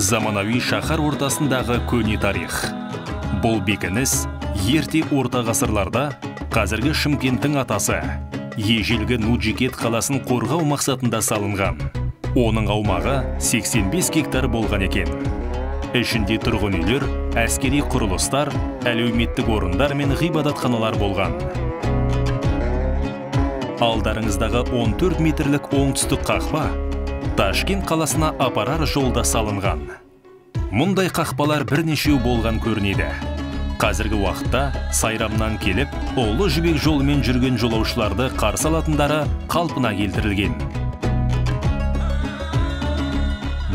Заманауи шаһар ортасындағы көне тарих. Бұл бекініс ерте орта ғасырларда қазіргі Шымкенттің атасы, ежелгі Нуджикет қаласын қорғау мақсатында салынған. Оның аумағы 85 гектар болған екен. Ішінде тұрғын үйлер, әскери құрылыстар, әлеуметтік орындар мен ғибадатханалар болған. Алдарыңыздағы 14 метрлік оңтүстік қақпа Ташкент қаласына апарар жолда салынған. Мұндай қақпалар бірнешеу болған көрінеді. Қазіргі уақытта Сайрамнан келіп, Ұлы Жібек жолымен жүрген жолаушыларды қарсы алатындары қалпына келтірілген.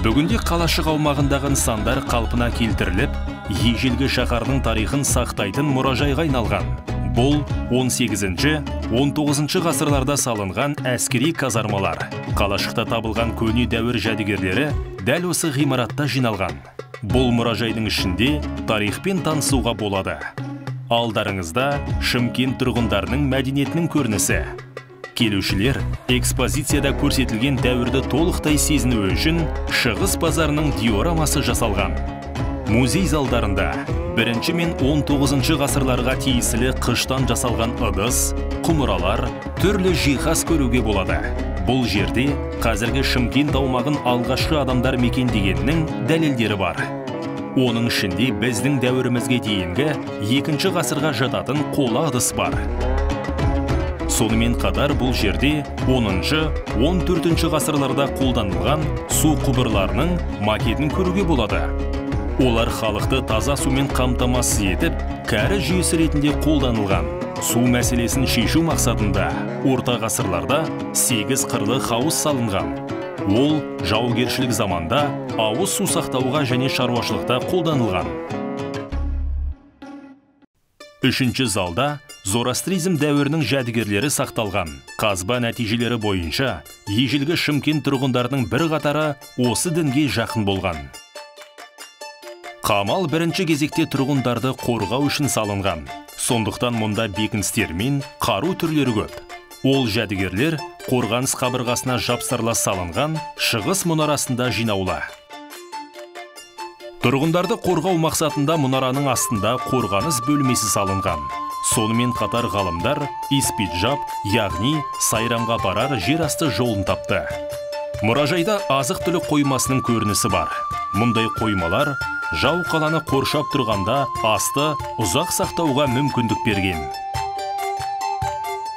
Бүгінде қалашық аумағындағы нысандар қалпына келтіріліп, ежелгі шаһардың тарихын сақтайтын мұражайға айналған. Бұл 18-19 ғасырларда салынған әскери казармалар. Қалашықта табылған көне дәуір жәдігерлері дәл осы ғимаратта жиналған. Бұл мұражайдың ішінде тарихпен танысуға болады. Алдарыңызда Шымкент тұрғындарының мәдениетінің көрінісі. Келушілер экспозицияда көрсетілген дәуірді толықтай сезінуі үшін Шығыс базарының диорамасы жасалған. Музей залдарында 1 мен 19 ғасырларға тиесілі қыштан жасалған ыдыс, құмыралар, түрлі жиһаз көруге болады. Бұл жерде қазіргі Шымкент аумағын алғашқы адамдар мекендегенінің дәлелдері бар. Оның ішінде біздің дәуірімізге дейінгі 2 ғасырға жататын қола ыдыс бар. Сонымен қатар бұл жерде 10-14 ғасырларда қолданылған су құбырларының макетін көруге болады. Олар халықты таза сумен қамтамасыз етіп, кәрі жүйесі ретінде қолданылған. Су мәселесін шешу мақсатында орта ғасырларда 8 қырлы хауыз салынған. Ол жаугершілік заманда ауыз су сақтауға және шаруашылықта қолданылған. 3-ші залда зороастризм дәуірінің жәдігерлері сақталған. Қазба нәтижелері бойынша ежелгі Шымкент тұрғындарының бір қатары осы дінге жақын болған. Қамал бірінші кезекте тұрғындарды қорғау үшін салынған. Сондықтан мұнда бекіністер мен қару түрлері көп. Ол жәдігерлер қорғаныс қабырғасына жапсарлас салынған Шығыс мұнарасында жинаулы. Тұрғындарды қорғау мақсатында мұнараның астында қорғаныс бөлмесі салынған. Сонымен қатар ғалымдар Испиджап, яғни Сайрамға барар жерасты жолын тапты. Мұражайда азық-түлік қоймасының көрінісі бар. Мұндай қоймалар жау қаланы қоршап тұрғанда асты ұзақ сақтауға мүмкіндік берген.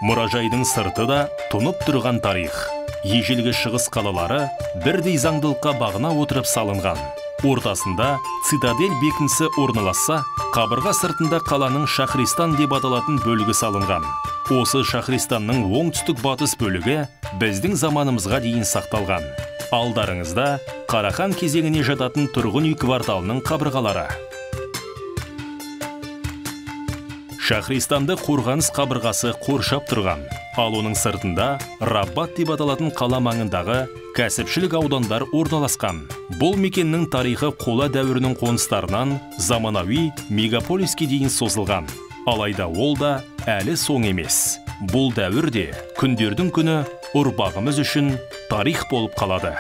Мұражайдың сырты да тұнып тұрған тарих. Ежелгі шығыс қалалары бірдей заңдылыққа бағына отырып салынған. Ортасында цитадель бекінісі орналасса, қабырға сыртында қаланың Шахристан деп аталатын бөлігі салынған. Осы Шахристанның оңтүстік батыс бөлігі біздің заманымызға дейін сақталған. Алдарыңызда Қарахан кезеңіне жататын тұрғын үй кварталының қабырғалары. Шахристанды қорғаныс қабырғасы қоршап тұрған, ал оның сыртында Раббат деп аталатын қала маңындағы кәсіпшілік аудандар орналасқан. Бұл мекеннің тарихы қола дәуірінің қоныстарынан заманауи мегаполиске дейін созылған. Алайда ол да әлі соң емес. Бұл дәуір де күндердің күні ұрпағымыз үшін тарих болып қалады.